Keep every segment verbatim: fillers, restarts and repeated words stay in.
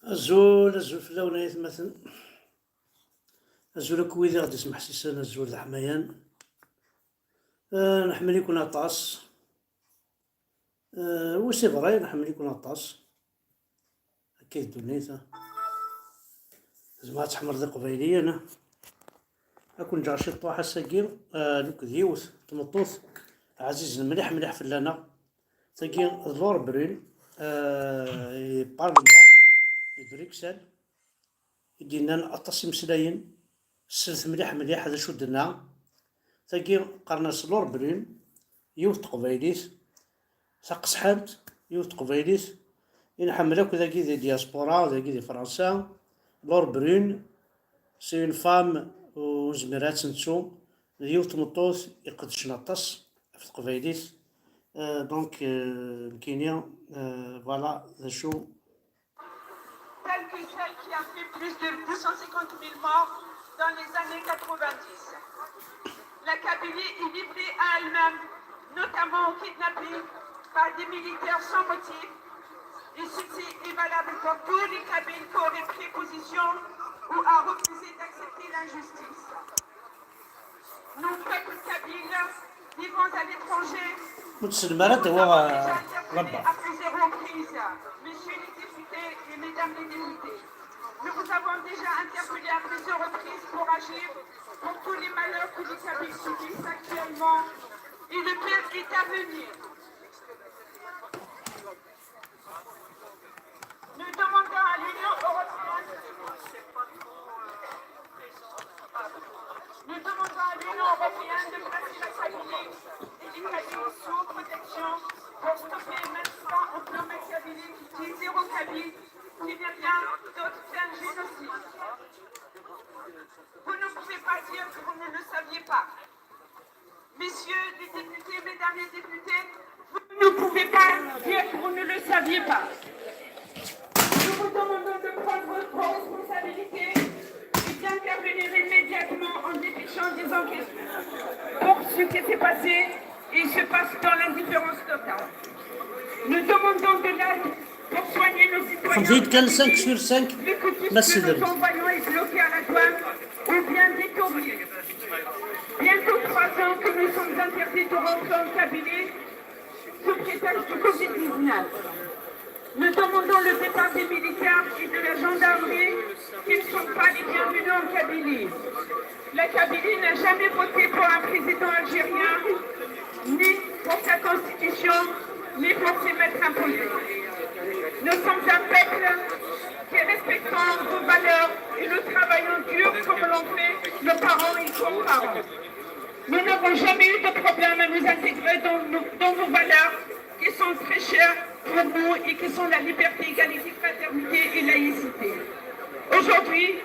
Azul, azul fell-awen ay atmaten. Azul akk wid i ɣ-d-ismeḥsisen, azul d aḥmayan. Ah, nḥemmel-iken aṭas. Ah, oui, c'est vrai, nḥemmel-iken aṭas. Akka i ddunit, ah. Tzemreḍ ad tḥemmleḍ iqbayliyen, ah. Ad ken-ǧǧeɣ ciṭuḥ ass-agi, ah, nekk d yiwet tmeṭṭut ɛzizen mliḥ mliḥ fell-aneɣ. Tagi d Laure Brune, ah, i Parlement i Bruxelles, i d-yennan aṭas imeslayen, slet mliḥ mliḥ d acu d-tenna. Tagi qqaren-as Laure Brune, yiwet teqbaylit taqesḥant, yiwet teqbaylit i nḥemmel akk dagi di diaspora, dagi di Fransa. Laure Brune, c'est une femme ur nezmir ad tt-nettu, d yiwet tmeṭṭut iqeddcen aṭas ɣef teqbaylit. Euh, donc, euh, nekkini, euh, voilà, d acu. Telle que celle qui a fait plus de deux cent cinquante mille morts dans les années quatre-vingt-dix. La Kabylie est livrée à elle-même, notamment au kidnapping par des militaires sans motif. Et ceci est valable pour tous les Kabyles qui auraient pris position ou à refuser d'accepter l'injustice. Nos peuples kabyles vivant à l'étranger, ur tt-sellem ara ad d-awiɣ, déjà euh, interpellés à plusieurs reprises, messieurs les députés et mesdames les députés. Nous vous avons déjà interpellés à plusieurs reprises pour agir pour tous les malheurs que les Kabyles subissent actuellement. Et le pire est à venir. Nous demandons à l'Union européenne, nous demandons à l'Union européenne de placer la Kabylie et les Kabyles sous protection pour stopper et mettre fin au plan machiavélique qui dit zéro Kabyle, qui n'est rien d'autre qu'un génocide. Vous ne pouvez pas dire que vous ne le saviez pas. Messieurs les députés, mesdames les députées, vous ne pouvez pas dire que vous ne le saviez pas. Nous vous demandons de prendre vos responsabilités et d'intervenir immédiatement en dépêchant des enquêtes pour ce qui s'est passé et se passe dans l'indifférence totale. Nous demandons de l'aide pour soigner nos citoyens. Xedmet-iyi-d kan cinq sur cinq, mais que puisque nos envoyons est bloqué à la douane ou bien détourné. Bientôt trois ans que nous sommes interdits de rentrer en Kabylie sous prétexte du covid dix-neuf. Nous demandons le départ des militaires et de la gendarmerie qui ne sont pas les bienvenus en Kabylie. La Kabylie n'a jamais voté pour un président algérien, ni pour sa constitution, ni pour ses maîtres imposés. Nous sommes un peuple qui respectons vos valeurs et nous travaillons dur comme l'ont fait nos parents et grands-parents. Nous n'avons jamais eu de problème à nous intégrer dans, nos- dans vos valeurs qui sont très chères pour nous et qui sont la liberté, égalité, fraternité et laïcité. Aujourd'hui,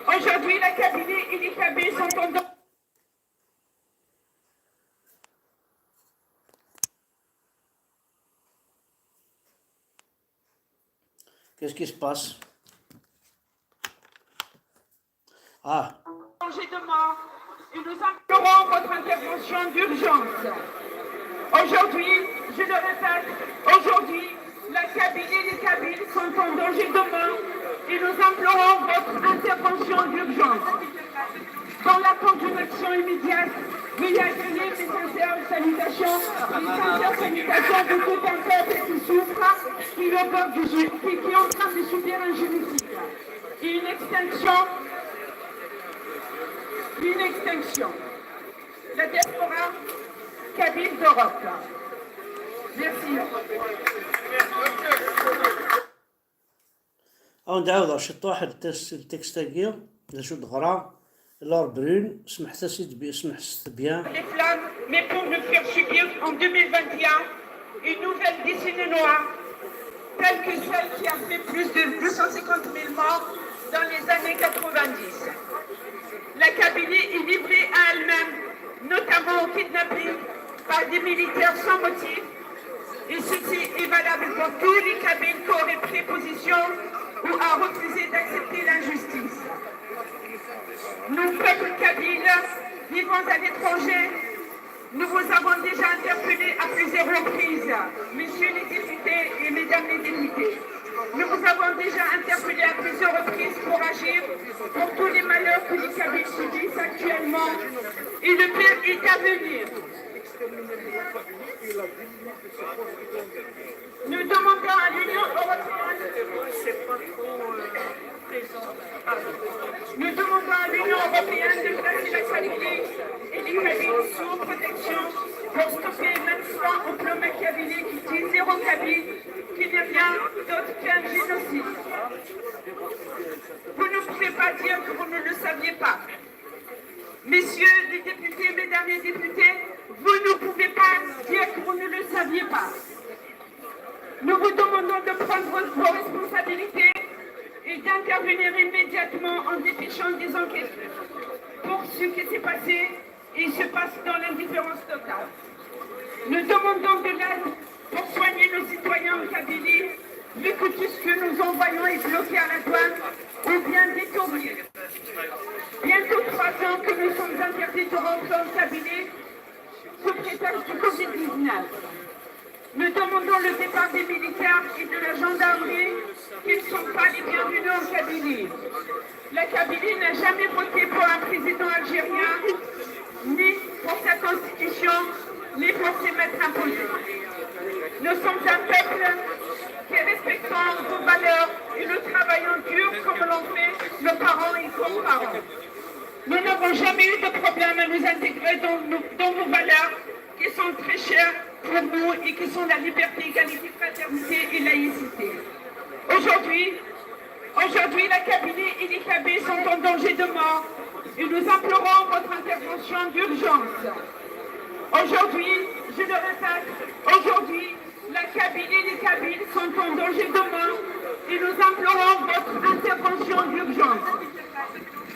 aujourd'hui, la Kabylie et les Kabyles sont en danger. Qu'est-ce qui se passe? Ah. Danger de mort. Et nous implorons votre intervention d'urgence. Aujourd'hui, je le répète, aujourd'hui, la Kabylie et les Kabyles sont en danger de mort et nous implorons votre intervention d'urgence. Dans l'attente d'une action immédiate, veuillez accueillir mes sincères salutations, les sincères salutations de tout un peuple qui souffre, qui est au bord du gé- qui, qui est en train de subir un génocide. Et une extinction, une extinction. La diaspora kabyle d'Europe. Merci. Ad wen-d-ɛawdeɣ ciṭuḥ n tes- n tekst-agi, d acu d-ɣra Laure Brune, smeḥset-as-id bi- smeḥset bien. Les flammes, mais pour nous faire subir en deux mille vingt et un une nouvelle décennie noire, telle que celle qui a fait plus de deux cent cinquante mille morts dans les années quatre-vingt-dix. La Kabylie est livrée à elle-même, notamment au kidnapping par des militaires sans motif, et ceci est valable pour tous les Kabyles qui auraient pris position ou à refuser d'accepter l'injustice. Nous, peuple kabyle, vivant à l'étranger, nous vous avons déjà interpellé à plusieurs reprises, messieurs les députés et mesdames les députés. Nous vous avons déjà interpellé pour tous les malheurs que les Kabyles subissent actuellement et le pire est à venir. Nous demandons à l'Union européenne, nous demandons à l'Union européenne de placer la Kabylie et les Kabyles sous protection pour stopper même soit au plan Kabylie qui dit zéro Kabyle, qui n'est rien d'autre qu'un génocide. Vous ne pouvez pas dire que vous ne le saviez pas. Messieurs les députés, mesdames les députés, vous ne pouvez pas dire que vous ne le saviez pas. Nous vous demandons de prendre vos responsabilités et d'intervenir immédiatement en dépêchant des enquêtes pour ce qui s'est passé et se passe dans l'indifférence totale. Nous demandons de l'aide pour soigner nos citoyens en Kabylie, vu que tout ce que nous envoyons est bloqué à la douane ou bien détourné. Bientôt trois ans que nous sommes interdits de rentrer en Kabylie sous prétexte du covid dix-neuf. Nous demandons le départ des militaires et de la gendarmerie qui ne sont pas les bienvenus en Kabylie. La Kabylie n'a jamais voté pour un président algérien, ni pour sa constitution, ni pour ses maîtres imposés. Nous sommes un peuple qui respectons vos valeurs et nous travaillons dur comme l'ont fait nos parents et grands-parents. Nous n'avons jamais eu de problème à nous intégrer dans nos, dans nos valeurs qui sont très chères pour nous et qui sont la liberté, égalité, fraternité et laïcité. Aujourd'hui, aujourd'hui, la Kabylie et les Kabyles sont en danger de mort et nous implorons votre intervention d'urgence. Aujourd'hui, je le répète, aujourd'hui, la Kabylie et les Kabyles sont en danger de mort et nous implorons votre intervention d'urgence.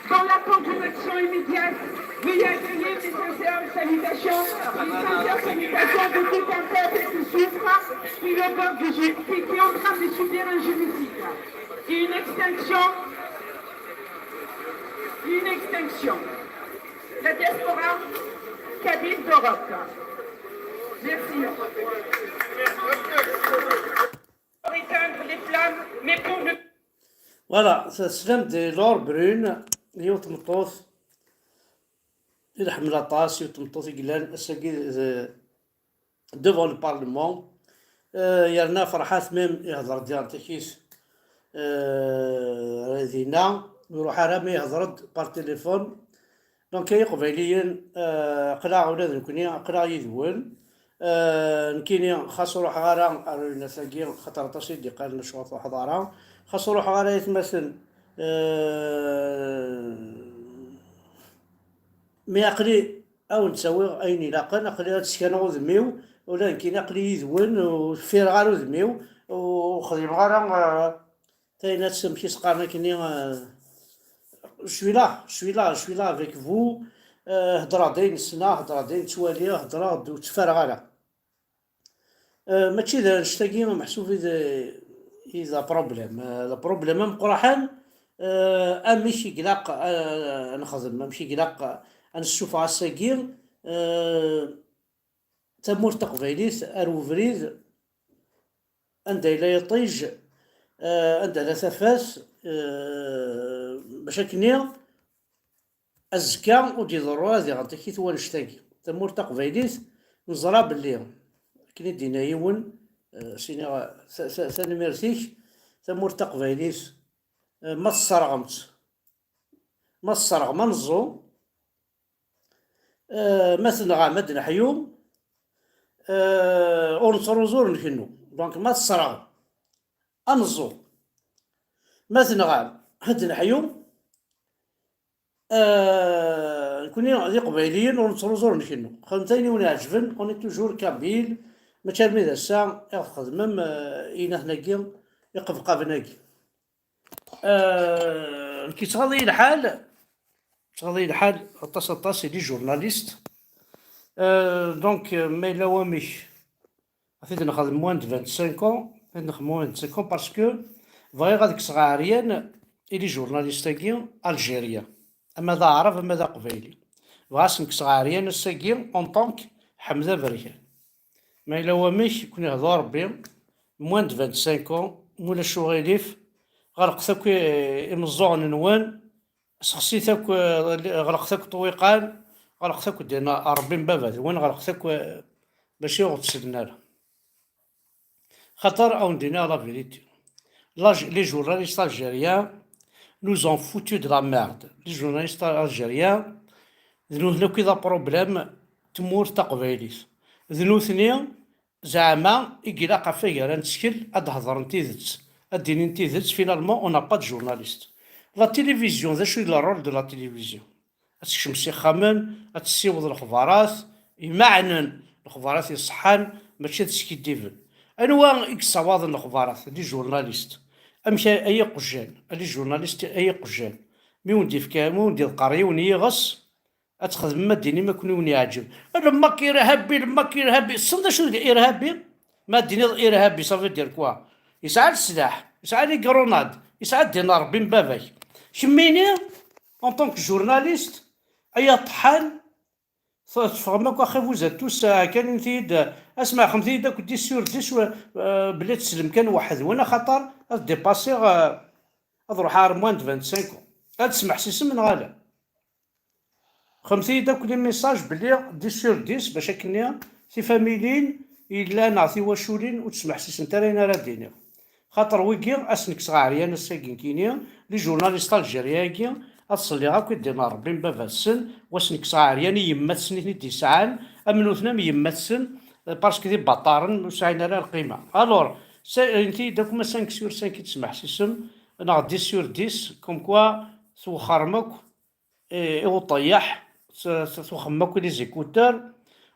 Dans l'attente d'une action immédiate, veuillez accueillir mes sincères salutations, les sincères salutations de tout un peuple qui souffre, qui est au bord du gé-, qui, qui est en train de subir un génocide et une extinction, une extinction. La diaspora kabyle d'Europe. Merci. Pour éteindre les flammes, mais pour ne Voilà, teslam-d i Laure Brune, yiwet n tmeṭṭut i nḥemmel aṭas, yiwet n tmeṭṭut i yellan ass-agi d-, devant le Parlement. Euh, yerna Ferḥat même ihder-d yan takit, euh, dinna, ur iruḥ ara ma ihder-d par téléphone. Donc ay Iqbayliyen, euh, aql-aɣ ula d nekkni, aql-aɣ yid-wen. Euh, nekkini xas ur ruḥeɣ ara ar uyennat-agi, xaṭer aṭas i d-iqqaren lecɣal n lḥeḍara. Xas ur ruḥeɣ ara aytmaten, euh, mi aql-i a wen-ttawiɣ ayen ilaqen, aql-i ad d-skaneɣ udem-iw, ula d nekkini aql-i yid-wen, ur ffireɣ ara udem-iw, ur xdimeɣ ara, euh, tayen ad amek i s-qqaren akkenni, euh, je suis là, je suis là, je suis là avec vous, euh, heddreɣ-d ayen ssneɣ, heddreɣ-d ayen ttwaliɣ, heddreɣ-d ur ttfareɣ ara. Euh, mačči d annect-agi meḥsub i d, i d aproblem. Euh, le problème ameqqraḥen, euh, amek i ilaq, euh, ad nexdem, amek i ilaq ad nessufeɣ ass-agi, euh, tamurt taqbaylit ar ubrid anda yella yiṭij, euh, anda la tafat, euh, bac akkenni azekka ur d-iḍerru ad iɣen takit wannect-agi. Tamurt taqbaylit, neẓra belli, akken i d-yenna yiwen, eh, s-iniɣ, ta-, ta-, tanemmirt-ik, tamurt taqbaylit, eh, ma tesserɣem-tt, ma tesserɣem aneẓẓu, eh, ma tenɣam ad d-neḥyu, eh, ur nettruẓu ur nkennu. Donc, ma tesserɣem aneẓẓu, ma tenɣam ad d-neḥyu, Euh, nekkni d Iqbayliyen ur nettruẓu ur nkennu. Xedmet ayen i wen-iɛeǧben, on est toujours kabyle, mačči armi d ass-a i ɣ-txedmem, euh, inat-nagi, iqebqaben-agi. Euh, nekk yettɣaḍ-iyi lḥal, yettɣaḍ-iyi lḥal aṭas, aṭas, i les journalistes. Euh, donc, euh, ma yella wamek, ad t-id-nexdem moins de vingt-cinq ans, ad nexdem moins de vingt-cinq ans parce que bɣiɣ ad kkseɣ aɛeryan i les journalistes-agi algériens, ama d aɛrab, ama d aqbayli. Bɣiɣ ad sen-kkseɣ aɛeryan ass-agi en tant que Ḥmed Aberkan. Ma yella wamek, ken ihdu Rebbi, moins de vingt-cinq ans, ma ulac uɣilif, ɣelqet akk i-, imeẓẓuɣen-nwen, sexsit akk, eh, ɣelqet akk ṭṭwiqan, ɣelqet akk ddin Ṛebbi n baba-twen, ɣelqet akk, eh, mačči ur ɣ-d-sellen ara. Xaṭer, ad wen-d-iniɣ la vérité. La, les journalistes algériens nous ont foutu de la merde. Les journalistes algériens, d nutni akk i d apṛublem n tmurt taqbaylit. D nutni zeɛma i ilaq ɣef wagar ad nettkel, ad d-hedṛen tidet, ad d-inin tidet. Finalement, on n'a pas de journaliste. La télévision, d acu i le rôle de la télévision? Ad tekcem s ixxamen, ad tessiweḍ lexbarat imeɛnen, lexbarat iṣeḥḥan, mačči ad skiddiben. Anwa i yessawaḍen lexbarat? Les journalistes. Amek ay, ay iqjan, les journalistes ay iqjan. Mi wen-d-yefka, mi wen-d-yeḍqer yiwen yiɣes, ad txedmem ad d-tinim akken i wen-yeɛǧeb. Le mak irhabi, le mak irhabi. Tessneḍ d acu d irhabi? Ma d-tiniḍ irhabi, ça veut dire quoi? Yesɛa leslaḥ, yesɛa les grenades, yesɛa ddin Ṛebbi n baba-k. Kemmini, en tant que journaliste, ay aṭḥan, teffɣem akk axi vous êtes tous, euh, kan init-iyi-d, euh, asma xemt-iyi-d akk dix sur dix, euh, belli ad teslem kan weḥd-wen, axaṭer ad dépasser, euh, ad ruḥeɣ ar moins de vingt-cinq ans. Ad tesmeḥsisem neɣ ala? Xemt-iyi-d akk les messages belli dix sur dix, bac akkenni tifamilin yellan neɣ tiwaculin ur tesmeḥsisent ara ayen ara d-iniɣ. Xaṭer wigi, ad sen-kkseɣ ɛeryan ass-agi nekkini, les journalistes algériens-agi, ad ṣelliɣ akk i ddin n Ṛebbi n baba-tsen, u ad sen-kkseɣ ɛeryan i yemma-tsen i ten-id-yesɛan, am nutni am yemma-tsen, parce que d ibaṭaren ur sɛin ara lqima. Alors, sa-, init-iyi-d akk ma cinq sur cinq i d-tesmeḥsisem, neɣ dix sur dix, comme quoi twexxrem akk i, i uṭeyyeḥ, s-, s-, tuxem akk les écouteurs,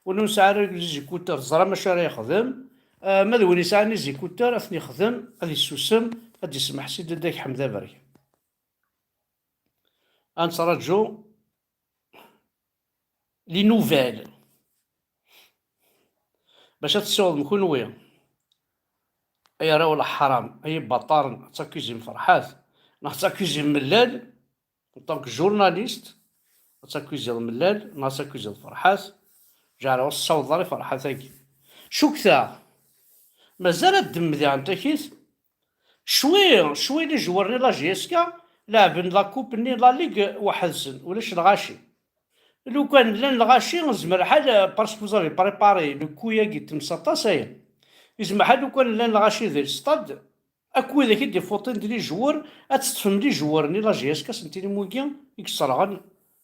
win ur nesɛi ara les écouteurs, teẓram acu ara yexdem. Ah, ma d win yesɛan les écouteurs, ad ten-yexdem, ad yessusem, ad yesmeḥsi-d Dda Ḥmed Aberkan. Ad nettraǧu les nouvelles. Bac ad tessiwḍem kunwi, ay arraw n leḥram, ay ibaṭaren, ad takuzim Ferḥat, neɣ ad takuzim Mellal, en tant que journaliste, ad takuziḍ Mellal, neɣ ad takuziḍ Ferḥat, ǧeɛleɣ ur tessawḍeḍ ara i Ferḥat-agi. Cukteɣ, mazal ad d-mmdiɣen takit, cwi, cwi les joueurs-nni la J S K, leɛben la coupe-nni la Ligue weḥd-sen, ulac lɣaci. Lukan llan lɣaci, nezmer lḥal, parce que vous avez préparé le coup-agi n temsaṭ-a, ça y est. Yezmer lḥal lukan llan lɣaci di lestad, akk widak i d-ifuṭin d les joueurs, ad teṭṭfem les joueurs-nni la J S K, ad sen-tinim wigi i yesserɣen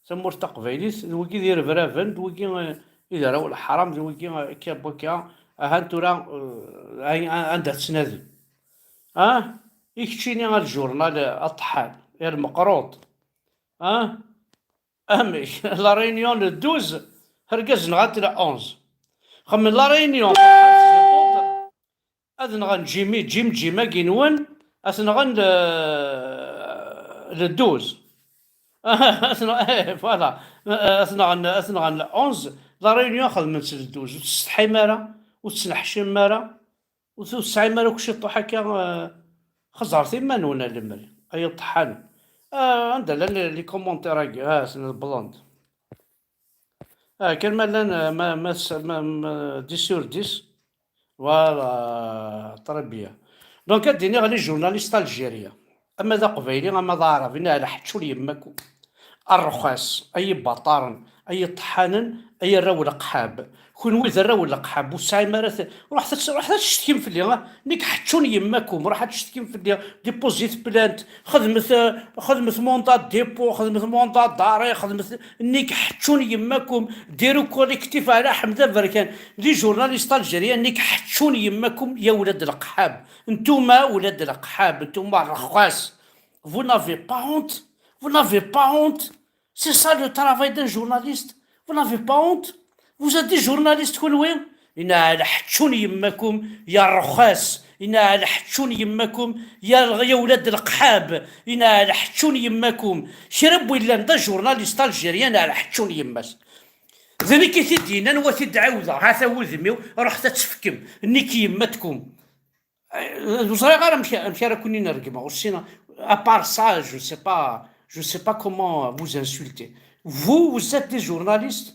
tamurt taqbaylit, d wigi d irebraben, d wigi, eh, i d arraw n leḥram, d wigi, eh, akka n wakka. Ahan tura, eh, ay-, a-, anda tettnadim? Ah? I keččini a ljournal, eh, aṭeḥḥan, a lmeqruṭ. Ah? Amek? La Réunion le douze, argaz nɣan-t le onze. Xemmen La Réunion, ad nɣen Jimmy, Jim, Jim-agi-nwen, ad t-nɣen le, le douze. Ad t-nɣ-, eh, voilà. Ad t-nɣen, ad t-nɣen le onze. La Réunion xedmen-tt le douze. Ur tsetḥim ara, ur tettneḥcimem ara. Ur tesɛim ara akk ciṭuḥ akka, eh, xeẓret iman-nwen a lemri, ay iṭeḥḥanen. Ah, anda llan les commentaires-agi? Ah, aten-a wwḍen-d. Ah, kan ma llan, eh, ma, ma, ma, ma dix sur dix. Voilà, très bien. Donc, ad d-iniɣ les journalistes algériens. Ama d aqbayli, ama d aɛrab, ini ɛla ḥeččun yemma-kum. Arxas, ay ibaṭaren, ay iṭeḥḥanen, ay arraw n leqḥab. Kunwi d arraw n leqḥab, ur tesɛim ara t-, ruḥet ad, ruḥet ad tcetkim fell-i, ah. Nekk ḥeččun yemma-kum, ruḥet ad tcetkim fell-i, déposez plainte, xedmet, eh, xedmet mandat de dépôt, xedmet mandat d'arrêt, xedmet, nekk ḥeččun yemma-kum, diru collectif ɛla Ḥmed Aberkan, les journalistes algériens, nekk ḥeččun yemma-kum, ya ulad leqḥab. Ntuma ulad leqḥab, ntuma rxas. Vous n'avez pas honte? Vous n'avez pas honte? C'est ça le travail d'un journaliste? Vous n'avez pas honte? Vous êtes des journalistes, kunwi? Ini ɛla ḥeččun yemma-kum, ya rxas. Ini ɛla ḥeččun yemma-kum, ya, ya ulad leqḥab. Ini ɛla ḥeččun yemma-kum. Kra n win yellan d ajournaliste algérien, ɛla ḥeččun yemma-s. D nekk i t-id-yennan, wa t-id-ɛiwdeɣ, hata wudem-iw, ruḥet ad tefkem, nekk yemma-tkum. Eh, ur ẓriɣ ara amek, amek ara ken-in-regmeɣ, ur ssineɣ. À part ça, je sais pas, je sais pas comment vous insulter. Vous, vous êtes des journalistes,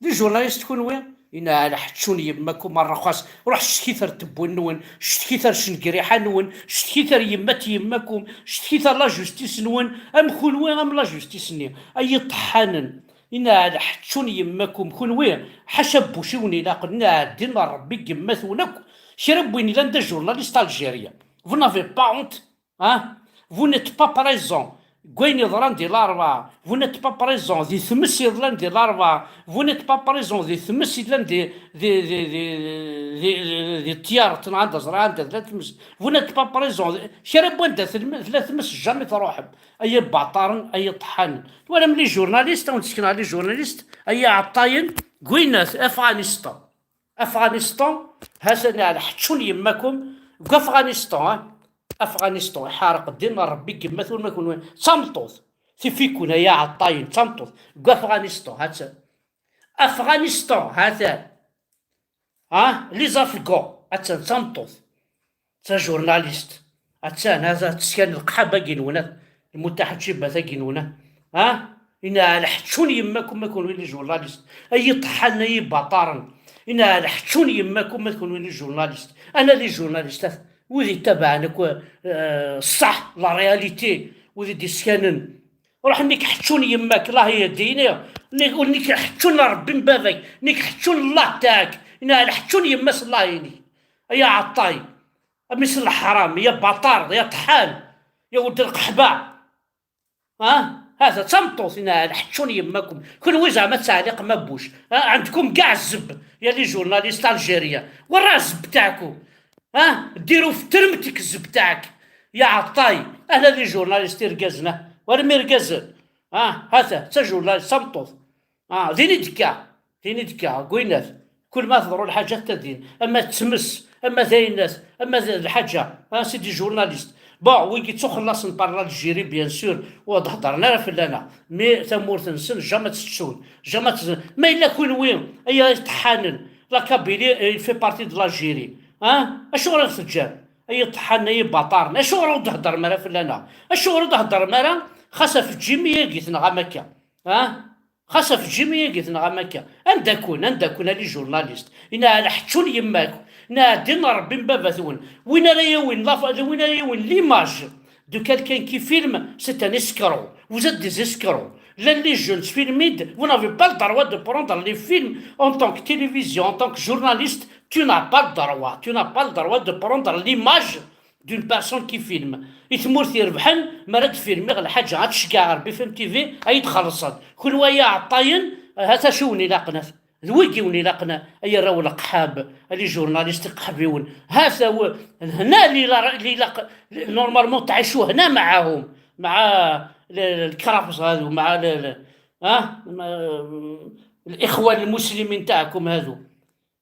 des journalistes kunwi, Inɛel ḥeččun yemma-kum a rrxas, ruḥ ctkit ar tewwin-nwen, ctkit ar cengriḥa-nwen, ctkit ar yemma-t yemma-kum, ctkit ar la justice-nwen, am kunwi am la justice-nni, ay iṭeḥḥanen. Inɛel ḥeččun yemma-kum kunwi, ḥaca buc i wen-ilaqen, inɛel ddin n Rebbi n yemma-twen akk. Kra n win ilan d ajurnalist algérien, vous n'avez pas honte? Hein? Vous n'êtes pas présent deg wayen yeḍran di Larebɛa. Vous n'êtes pas présent di tmes yellan di Larebɛa. Vous n'êtes pas présent di tmes yellan di, di, di, di, di, di, di tyaret neɣ anda ẓriɣ anda tella tmes. Vous n'êtes pas présent. Kra n wanda telm-, tella tmes, jamais truḥem. Ay ibaṭaren, ay iṭeḥḥanen. Twalam les journalistes, awen-d-sekneɣ les journalistes, ay iɛeṭṭayen, gwinat, Afɣanistan. Afɣanistan, ha-t-an ɛla ḥeččun yemma-kum deg Afɣanistan, ah. Afɣanistan, iḥareq ddin n Rebbi deg yemma-twen ma kunwi. D tameṭṭut. Tif-iken ay iɛeṭṭayen, d tameṭṭut. Deg Afɣanistan, ha-tt-an. Afɣanistan, ha-t-an. Ah, les Afghans, ha-tt-an, d tameṭṭut. D tajurnalist. Attan, ha-t-an, teskan leqḥab-agi-nwen, lmutaḥeǧǧibat-agi-nwen. Ha? Inɛel ḥeččun yemma-kum ma kunwi les journalistes. Ay iṭeḥḥanen, ay ibaṭaren. Inɛel ḥeččun yemma-kum ma kunwi les journalistes. Ana les journalistes, at-, wid ittabaɛen akk, eh, ṣṣeḥ, la réalité, wid i d-iskanen. Ruḥ, nek ḥeččun yemma-k, Allah yehdini, nek, nek ḥeččun Rebbi n baba-k, nek ḥeččun Allah taɛk, inɛel ḥeččun yemma-s Allah-inek. Ay aɛeṭṭay, a mmi-s n leḥram, ya baṭar, ya ṭeḥḥan, ya wedd lqeḥba. Ha? Ha-t-a d tameṭṭut, inɛel ḥeččun yemma-kum. Kunwi zeɛma tettɛelliqem abbuc. Ha? عندكم كاع الزب يا les journalistes algériens. ورا الزب تاعكم. Ha? ديروا في ترمتك الزب تاعك يا عطاي. Ahla les journalistes irgazen, ah. War mi irgazen. Ha? Ha-t-a d tajurnalist, d tameṭṭut. Ah, din i d-tekka. Tin i d-tekka, gwinat. Kul ma teḍru lḥaǧa tedda din. Ama d tmes, ama d ayennat, ama d lḥaǧa. Ah, c'est des journalistes. Bon, wigi ttuxellaṣen par l'Algérie, bien sûr, ur d-heddren ara fell-aneɣ. Mais tamurt-nsen, jamais ad tt-ttun. Jamais ad tt-, ma yella kunwi, ay iṭeḥḥanen, la Kabylie, eh, il fait partie de l'Algérie. Ah, acuɣer i ɣ-teǧǧam? Ay iṭeḥḥanen, ay ibaṭaren. Acuɣer ur d-heddrem ara fell-aneɣ? Acuɣer ur d-heddrem ara xas ɣef Jimmy-agi-t neɣ am akka? Ah? Xas ɣef Jimmy-agi-t neɣ am akka. Anda-ken, anda-ken, a les journalistes? Inɛel ḥeččun yemma-k, inɛel ddin n Rebbi n baba-twen. Win ara yawin la, win ara yawin l'image de quelqu'un qui filme, c'est un escroc. Vous êtes des escrocs. Là, les jeunes filment, vous n'avez pas le droit de prendre les films en tant que télévision, en tant que journaliste, tu n'as pas le droit. Tu n'as pas le droit de prendre l'image d'une personne qui filme. I tmurt irebḥen, mi ara d-filmiɣ lḥaǧa, ad tceggɛeɣ ɣer B F M T V, ay d-xellṣen. Kunwi ay iɛeṭṭayen, ha-t acu wen-ilaqen, at-, d wigi wen-ilaqen, ay arraw leqḥab, a les journalistes iqeḥbiwen. Ha-t-a w-, hna li la-, li ilaq, normalement تعيشوا هنا معاهم، مع ال-، ال-، الكرافس هذو، مع ال-، ال-، ها؟ م-، الإخوان المسلمين تاعكم هذو.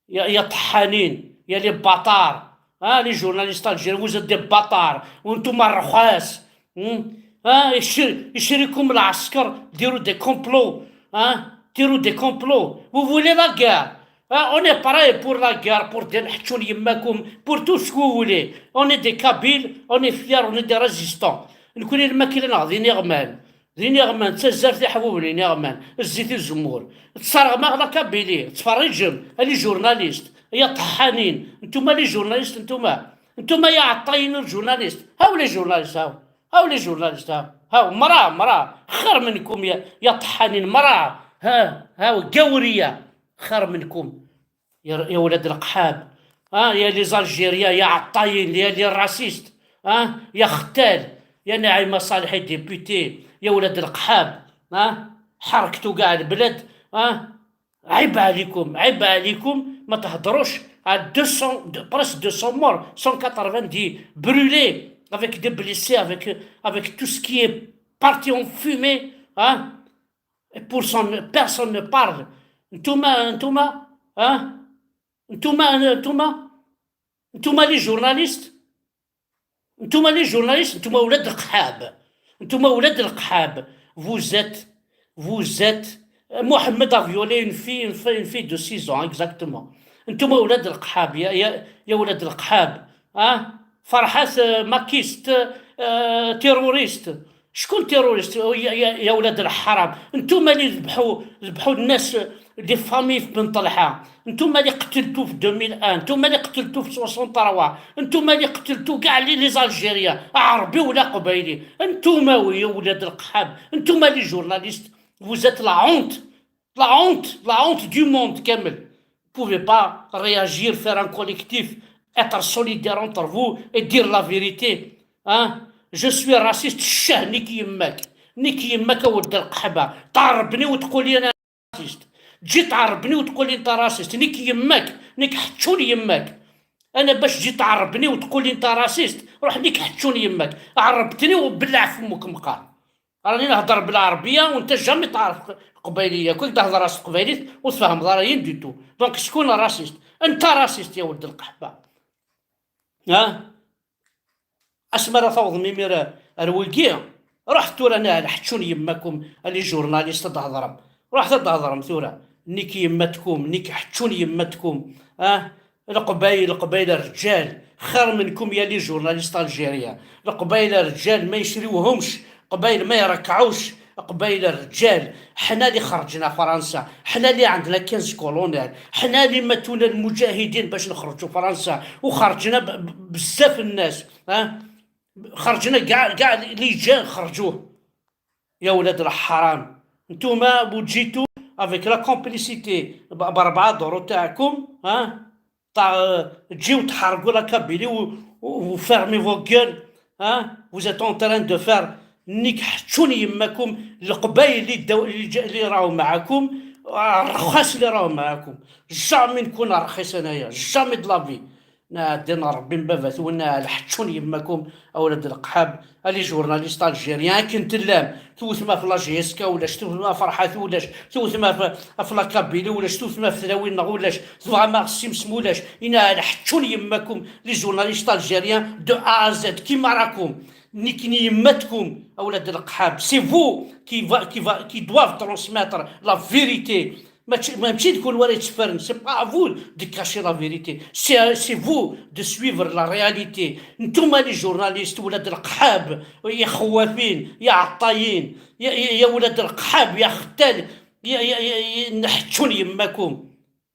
يا، يا طحانين، يا les bâtards. ها، les journalistes algériens, vous êtes des bâtards. وانتم الرخاس. هم؟ ها، يشري-، يشريكم العسكر، ديروا des complots. ها، ديروا des complots. Vous voulez la guerre. ها، on est prêt pour la guerre, pour دير نحتشون يماكم، pour tout ce que vous voulez. On est des Kabyles, on est fiers, on est des résistants. نكون الماكلة ناخذين يغمان. D iniɣman, d tazart iḥbuben iniɣman, zzit uzemmur. Tesserɣem-aɣ la Kabylie, ttferriǧem, a les journalistes, ay aṭeḥḥanin, ntuma les journalistes, ntuma, ntuma ay aɛeṭṭayen ur journalistes, haw les journalistes, haw, haw les journalistes, haw, haw, mra, mra, xir menkum ya, ya ṭeḥḥanin, mra, ha, haw, gawriya, xir menkum. يا، يا ولاد القحاب. ها، يا les Algériens، يا عطايين، يا les racistes. ها، يا ختال، يا نعيمة صالح، يا député، يا ولاد القحاب. ها، حركتوا كاع البلاد. ها، عيب عليكم، عيب عليكم، ما تهضروش على deux cents، presque deux cents morts، cent quatre-vingt-dix brûlés, avec des blessés, avec, avec tout ce qui est parti en fumée. ها، Et pour son, personne ne parle. نتوما، نتوما، ها؟ نتوما، نتوما، نتوما les journalistes. نتوما les journalistes، نتوما ولاد القحاب. نتوما ولاد القحاب. Vous êtes, vous êtes, Mohamed a violé une fille, une fille, une fille de six ans, exactement. نتوما ولاد القحاب، يا، يا، يا ولاد القحاب. ها؟ فرحات، آه، ماكيست، آه، terroriste. شكون terroriste؟ يا، يا، يا ولاد الحرام، نتوما اللي ذبحوا، ذبحوا الناس، les familles في بن طلحة، نتوما اللي قتلتو في deux mille un، نتوما اللي قتلتو في soixante-trois، نتوما اللي قتلتو كاع les Algériens، عربي ولا قبايلي، نتوما ويا ولاد القحاب، نتوما les journalistes، vous êtes la honte، la honte، la honte du monde كامل. Vous pouvez pas réagir, faire un collectif, être solidaire entre vous et dire la vérité. Hein? Je suis raciste, شاه نيك يماك، نيك يماك يا ولد القحبة، تعربني وتقولي أنا raciste. تجي تعربني وتقولي أنت raciste، نيك يماك، نيك حتشون يماك. أنا باش تجي تعربني وتقولي أنت raciste، روح نيك حتشون يماك، عربتني وبلع فمك مقار. راني نهضر بالعربية وأنت jamais تعرف قبايلية، كون تهضر راس قبايليت وتفهم ضريين du tout. Donc شكون raciste؟ أنت raciste يا ولد القحبة. ها؟ اسمر ثوض ميمير رويقي. رحت تورا نهل حتشون يماكم اللي journalistes تهضرم. رحت تهضرم ثورا، نيك يماتكم، نيك حتشون يماتكم. اه، القبايل، القبايل رجال خير منكم يا les journalistes algériens. القبايل رجال ما يشريوهمش، قبايل ما يركعوش، قبايل رجال. حنا اللي خرجنا فرنسا، حنا اللي عندنا quinze colonels، حنا اللي ماتونا المجاهدين باش نخرجوا فرنسا، وخرجنا ب-، ب-، بزاف الناس، ها؟ خرجنا كاع، كاع les jeunes خرجوه. يا ولاد الحرام، نتوما وجيتو avec la complicité ب-، بربعة دورو تاعكم، ها؟ تاع تجيو تحرقوا la Kabylie و، و، و fermez vos gueules، ها؟ Vous êtes en train de faire نيك حتشون يماكم. القبايل اللي داو، اللي، جا، اللي راهو معاكم، آه، الرخاص اللي راهو معاكم. Jamais نكون رخيص أنايا، jamais de la vie. نعدينا ربي من بابات ونا الحتشون يماكم، أولاد القحاب، les journalistes algériens، كنت اللام، توثما في la J S K ولاش، توثما في فرحات ولاش، توثما في، في la Kabylie ولاش، توثما في ثلاوين ولاش، تبغى ما غسيم سمولاش، إنا الحتشون يماكم، les journalistes algériens de A à Z، كيما راكم، نيكني يماتكم، أولاد القحاب. C'est vous qui va، qui va، qui doivent transmettre la vérité. ماشي، ماشي تكون ورا يتفرن. C'est pas à vous de cacher la vérité. C'est, c'est vous de suivre la réalité. نتوما les journalistes، ولاد القحاب، يا خوافين، يا عطايين، يا، يا، يا ولاد القحاب، يا ختال، يا، يا، يا، يا نحتشون يماكم.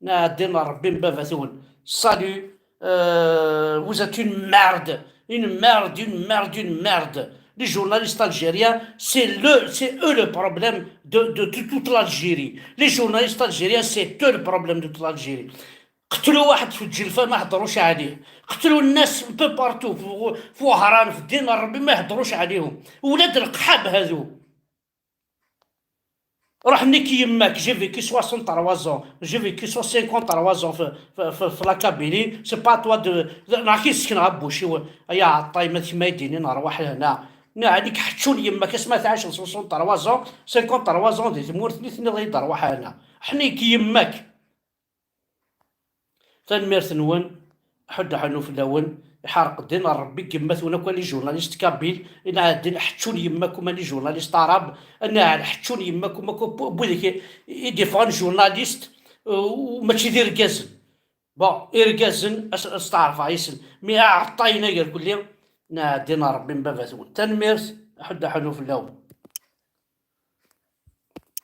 نادينا ربي من باباتون. Salut. Euh, vous êtes une merde. Une merde, une merde, une merde. Les journalistes algériens, c'est le, c'est eux le problème de, de, de toute l'Algérie. Les journalistes algériens, c'est eux le problème de toute l'Algérie. قتلوا واحد في الجلفة ما هضروش عليه، قتلوا الناس un peu partout في، في وهران، في الدين الربي ما يهضروش عليهم. ولاد القحاب هذو. روح نيكي يماك، j'ai vécu soixante-trois ans، j'ai vécu cent cinquante-trois ans في، في، في، في la Kabylie، c'est pas toi de، راكي سكن غبوشي و، يا عطاي ما كيما يديني نروح لهنا. نا عليك حتشون يماك، اسمها تعيش soixante-trois ans، cinquante-trois ans دي تمورت ني ثني غير نروح هنا. حنيك يماك. تنميرت نون، حد حنو في اللون، يحرق الدين ربي قمت ونا كوالي journaliste kabyle، إنا الدين حتشون يماكم أني journaliste عرب، أنا حتشون يماكم أكو بو-، بوذيك يديفون journaliste، وماشي دير كازن. Bon، إركازن أس-، أستعرف عيسن، مي أعطينا غير كل يوم، نا الدين ربي من بابا ثون. تنميرت، حد حنو في اللون.